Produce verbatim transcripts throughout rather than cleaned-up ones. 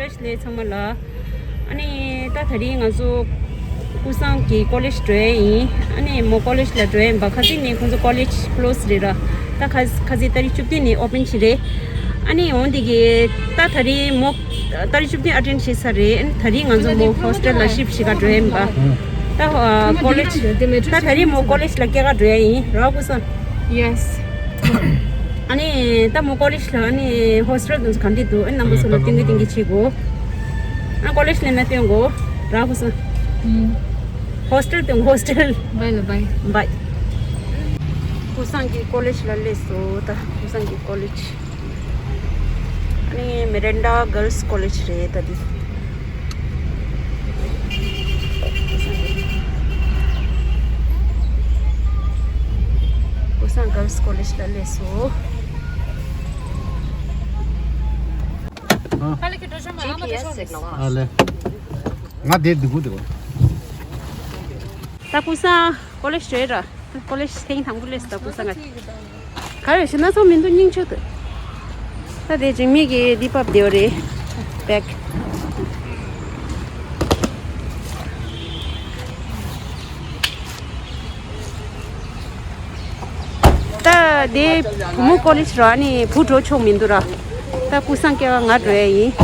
ཀོ་ལེཇ་ལས་ཚང་མ་ལ། ཨ་ནི་ད་ད་རིང་ང་ཚོ་ཀུ་སང་གི་ཀོ་ལེཇ་འགྲོ་ཡས་ཡིན། ཨ་ནི་མོ་ཀོ་ལེཇ་ལ་འགྲོ་ཡས་ཡིན་པ། ཁ་སང་ནས་ཁོང་ཚོ་ཀོ་ལེཇ་ཀློ་སི་རེད་ར། ད་ཁ་ཁ་སང་ཏ་རིག་བཅུ་བདུན་ནས་ཨོ་པན་བྱེད་རེད། ཨ་ནི་འོན་ཏེ་གི་ད་ད་རིང་མོ་ཏ་རིག་བཅུ་བདུན་ཨ་ཊེན་བྱས་ཚར་རེད། ཨ་ནི་ད་རིང་ང་ཚོ་མོ་ཧོ་སི་ཊེལ་ལ་ཤིབ་བྱེད་ག་འགྲོ་ཡས་ཡིན་པ། ད་ཧོ་ཀོ་ལེཇ་ད་ད་རིང་མོ་ཀོ་ལེཇ་ལ་སྐྱེལ་ག་འགྲོ་ཡས་ཡིན་ར་ཀུ་སང་། Yes. ཨ་ནི་ད་མོ་ཀོ་ལེཇ་ལ་ཨ་ནི་ཧོ་སི་ཊེལ་དུ་ག་འདྲ་འདུག་ཨ་ནི་རྣམ་པ་ཚོ་ལ་སྟོན་གི་སྟོན་གི་བྱེད་དགོས། ཨ་ཀོ་ལེཇ་ལ་ན་སྟོན་དགོས་ར་ཀུ་སང་། ཧོ་སི་ཊེལ་དུ་ཧོ་སི་ཊེལ། བྷའི་ལ་བྷའི། བྷའི། ཀུ་སང་གི་ཀོ་ལེཇ་ལ་སླེབས་སོང་། ད་ཀུ་སང་གི་ཀོ་ལེཇ། ཨ་ནི་མི་རན་ཌ་གརལ་སི་ཀོ་ལེཇ་རེད་ད་འདི། ཀུ་སང་གརལ་སི་ཀོ་ལེཇ་ལ་སླེབས་སོང་། ཨ་ལེ། ང་དེ་འདི་གུ་འདི་གུ། ད་ཀུ་སང་ཀོ་ལེཇ་བྲོས་ར། ཀོ་ལེཇ་ཐེངས་དང་པོ་སླེབས་ད་ཀུ་སང་ང་། ག་རེ་ཞིག་སྣ་ཚོགས་མི་འདུག་སྙིང་རྗེ་འདུག་ད་དེ་འཇིགས་མེད་ཀྱི་ལི་པབ་དེ་རེད། བེག་ད་དེ་བུ་མོ་ཀོ་ལེཇ་ར་ནི་བུ་འགྲོ་ཆོག་མི་འདུག་ར། ད་ཀུ་སང་སྐྱེ་བ་ང་འགྲོ་ཡ་ཡིན།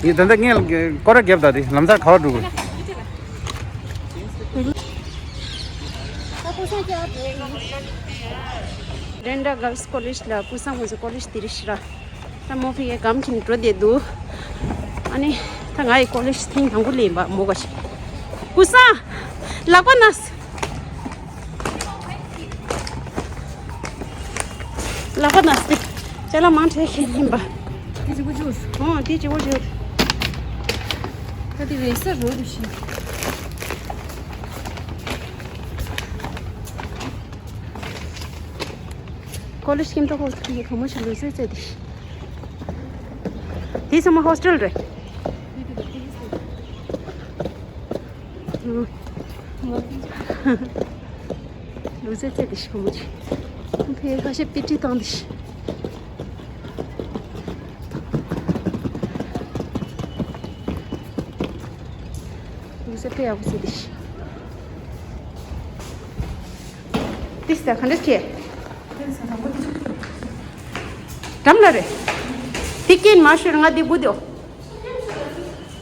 ཡིན་ད་ལྟ་ངས་སྐོར་ར་རྒྱབ་ད་དེ་ལམ་སང་ག་བ་འགྲོ་དགོས། རན་ཌ་གརལ་སི་ཀོ་ལེཇ་ལ་ཀུ་སང་ཁོང་ཚོ་ཀོ་ལེཇ་དེ་རེད་ཤི་ར། ད་མོ་ཕི་ཡའི་སྒམ་ཁྱིམ་འགྲོ་བསྡད་འདུག་ཨ་ནི་ད་ང་ཡི་ཀོ་ལེཇ་ཐེངས་དང་པོ་སླེབས་ཡིན་པ་མོ་ག་ཤི། ཀུ་སང་། ལག་པ་ན། ལག་པ་ན་སྟེ། ཅ་ལག་མང་དྲགས་ཤིག་ཡིན་པ། དེ་ཅི་གོ་ཅུས། ཨོ་དེ་ཅི་གོ་ཅུས། ད་དེ་རེས་ས་རོ་རུ་ཤི། ཀོ་ལེཇ་ཁྱིམ་ཐོག་ཁོ་ཚོ་གི་གང་མོ་ཞིག་ལུས་ཚོད་ཚོད་དེ། དེ་ཚང་མ་ཧོ་སི་ཊེལ་རེད། ལུས་ཚོད་ཚོད་དེ་ཞིག་གང་མོ་ཅིག་ཕེ་ཁ་ཤས་པི་ཏི་བཏང་དེ་ཞིག་ལུས་ཚོད་དཔེ་ཡག་པོ་ཚོད་དེ་ཞིག་ཏིས་ད་ག་འདྲ་བྱས། འགྲམ་ལ་རེད། ཏི་ཀིན་མ་ཤོར་ང་འདི་བུ་དེའོ།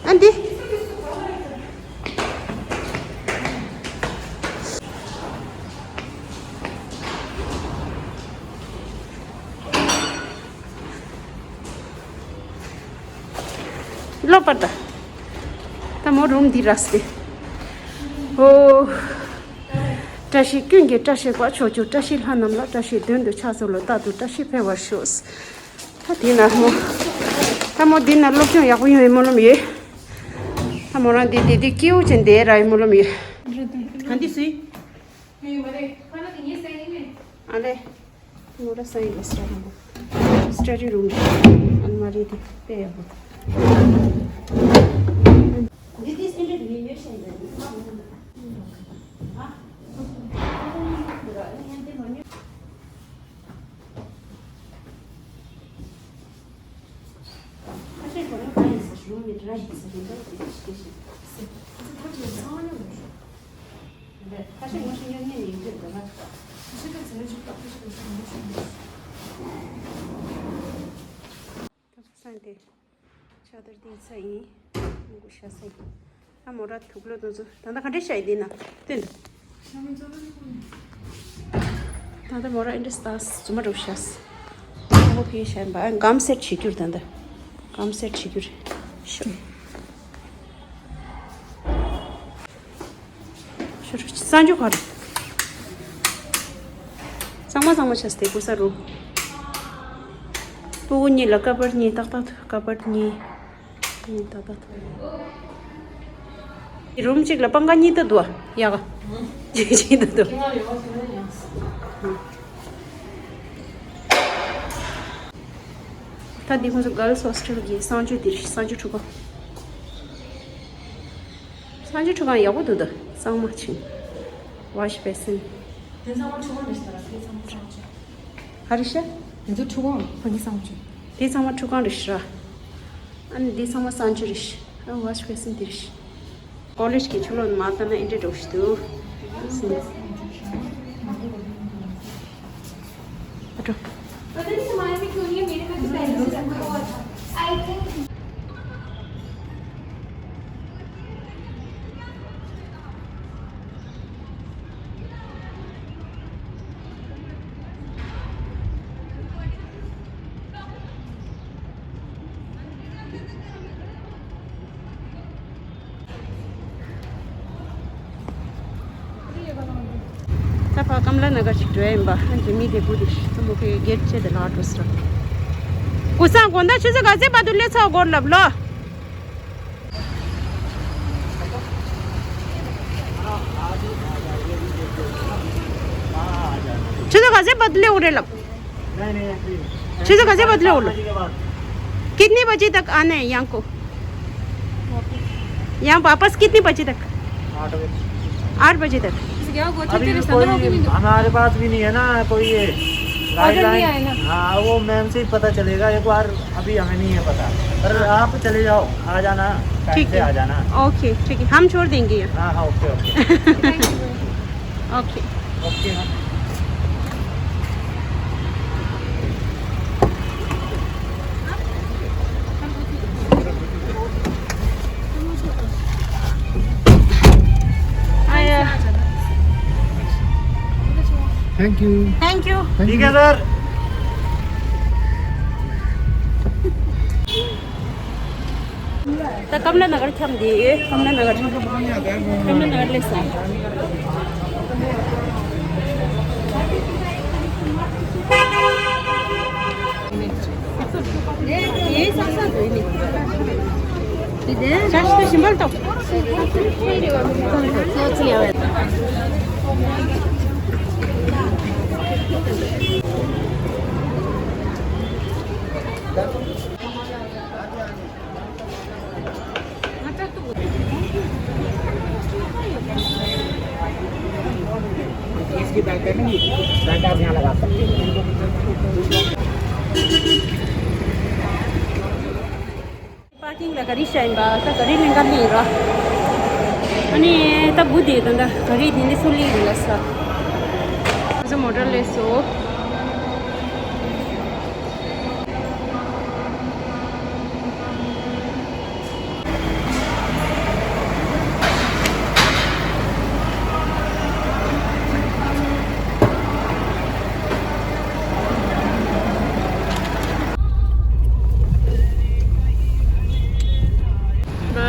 ཨ་འདི། ལོ་པར་ད། ད་མོ་རུམ་འདི་ར་སྟེ། ཨོ། བཀྲ་ཤིས་ཀུན་གྱི་བཀྲ་ཤིས་པ་མཆོག་གྱུར། བཀྲ་ཤིས་ལྷ་རྣམས་ལ། བཀྲ་ཤིས་དོན་དུ་ཕྱག་འཚལ་ལོ། རྟག་ཏུ་བཀྲ་ཤིས་འཕེལ་བར་ཤོག་ད་དེ་ན་མོ། ད་མོ་འདི་ན་སློབ་སྦྱོང་ཡག་པོ་ཡོང་ཡོད་སྨོན་ལམ་ཡོད། ད་མོ་རང་འདི་འདི་འདི་སྐྱིད་པོ་ཅན་བསྡད་ར་ཡོད་སྨོན་ལམ་ཡོད། གང་འདི་སུས། ཨ་ལེ། མོ་ར་སའི་ལེ་སི་ར་ཧམ་པོ། སི་ཊ་ཌི་རུམ། ཨན་མ་རི་དེ་དཔེ་ཡག་པོ། འདི་དེ་སེ་འདྲ་དེ་ཡོད་ཤེས་འདྲ། ཨ། ཁ་ཤས་ཁོ་རང་ག་ཡིན་ཟེར་རུམ་མེ་ཊི་ར་ཡིན་ཟེར་རུམ་ད་དེ་ཤེས་ཤེས། ཁ་ཤས་ངོ་ཤེས་ཉོ་ཉན་ཡིན་གྱི་འདུག་ལ། ད་སང་དེ་ཕྱག་དར་དེའི་ཚ་ཡིན། མི་གུ་ཤ་སེ། ད་མོ་ར་དུག་ལོ་དུ་ཚོ་ད་ལྟ་ག་འདྲས་ཤ་ཡི་དེ་ན་སྟོན་དུ། ད་ལྟ་མོ་ར་ཨིན་དྲ་སི་ད་ཟུ་མ་འགྲོ་ཤ་སེ། ཨོ་ཕི་ཤ་ཡིན་པ་གམ་སེ་ཊི་བྱེད་རྒྱུར་ད་ལྟ་གམ་སེ་ཊི་བྱེད་རྒྱུར་ཤོ། ཤོ་ཤོ་གསང་སྤྱོད་ག་རེ། གཙང་མ་གཙང་མ་བྱས་ཏེ་ཀུ་ས་རུ། སྤུ་གུ་གཉིས་ལ་ཀ་པར་གཉིས་ཏག་ཏག་ཏུ་ཀ་པར་གཉིས། གཉིས་ཏག་ཏག་ཏུ། རུམ་གཅིག་ལ་པང་ཁ་གཉིས་ད་འདུག་ཡ་ག་གཅིག་གཅིག་ད་འདུག་ད་འདི་ཁོང་ཚོ་གརལ་སི་ཧོ་སི་ཊེལ་གྱི་གསང་སྤྱོད་འདིར་གསང་སྤྱོད་ཁྲུ་གོ། གསང་སྤྱོད་ཁྲུ་གང་ཡག་པོ་འདུག་ད་གཙང་མ་ཕྱིན། ཝ་ཤི་བེ་སིན། དེ་ཚང་མ་ཁྲུ་གོ་རེད་ཤག་ད་ར་དེ་ཚང་མ་གསང་སྤྱོད། ག་རེ་ཤག་དེ་ཚོ་ཁྲུ་གང་། ཕ་གི་སང་ཆུ། དེ་ཚང་མ་ཁྲུ་གང་རེད་ཤག་ཨ་ནི་དེ་ཚང་མ་སང་ཆུ་རེད་ཤག་ཨ་ནི་ཝ་ཤི་བེ་སིན་དེ་རེད་ཤག་ཀོ་ལེཇ་གི་ཆུ་ལོག་མ་བཏང་ན་ཨེ་འདྲ་འགྲོ་ཤི་འདུག་ཨ་འགྲོ། पता नहीं तुम्हारे में क्यों नहीं है, मेरे में तो पहले से रखा हुआ था। I think ད་ཕ་ཀམ་ལ་ན་གར་ཞིག་འགྲོ་ཡ་ཡིན་པ། ཨ་ནི་མི་དེ་བུ་དེ་ཤི་ཙམ་མོ་ཁའི་གེར་ཆེ་དེ་ལ་འགྲོ་སྲ། ཀུ་སང་དགོང་དག་ཆུ་ཚོད་ག་ཚོད་བར་དུ་སླེབས་ཚར་དགོས་ལབ་ལོ། ཆུ་ཚོད་ག་ཚོད་བར་དུ་སླེབས་དགོས་རེད་ལབ། नहीं, नहीं, ऐसे ही। छह सौ कैसे बदले वो लोग? पाँच बजे के बाद। कितने बजे तक आना है यहाँ को? यहाँ वापस कितने बजे तक? आठ बजे। आठ बजे तक। अभी कोई हमारे पास भी नहीं है ना कोई ये गाइडलाइन। हाँ, वो मैम से ही पता चलेगा एक बार, अभी हमें नहीं है पता। पर आप चले जाओ, आ जाना, टाइम से आ जाना। ओके, ठीक है, हम छोड़ देंगे यहाँ। हाँ, हाँ, ओके, ओके। OK。OK。哎呀。Thank you。Thank you。ठीक है सर। ད་ཀམ་ལ་ན་གར་འཁྱམས་དེ་ཡོད། ཀམ་ལ་ན་གར། ཀམ་ལ་ན་གར་སླེབས་སོང་། इसकी बैक करनी है, बैक आप यहाँ लगा सकते हैं। པར་ཀིང་ལ་ག་རི་ཤ་ཡིན་པ། ད་ག་རི་ལེན་ག་མི་ར། ཨ་ནི་ད་བུ་དེ་ད་ད་ག་རི་དེ་འདི་སུ་ལི་རི་ལ་ས། ཨ་ཟ་མོ་ཊར་ལས་སོ།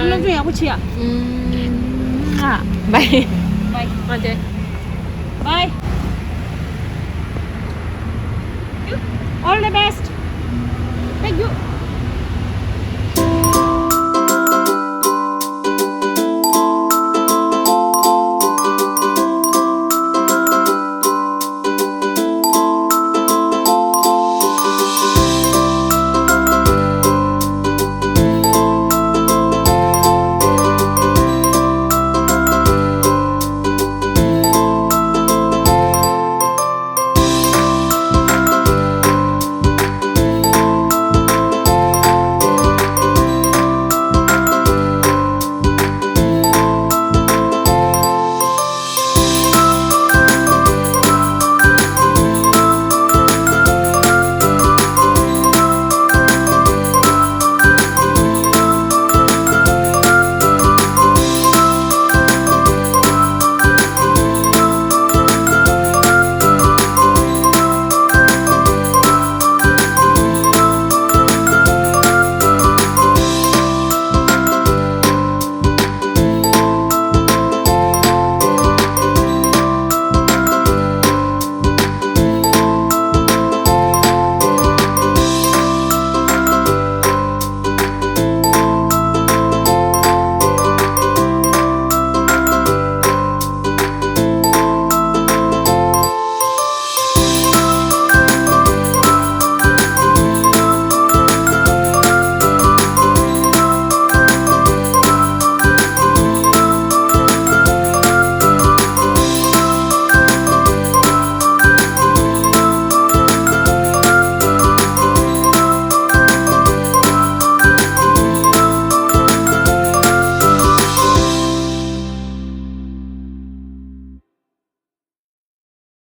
སློབ་སྦྱོང་ཡག་པོ་བྱེད་ཡ། ཨ། བའི། བའི། མ་བྱེད། བའི། All the best.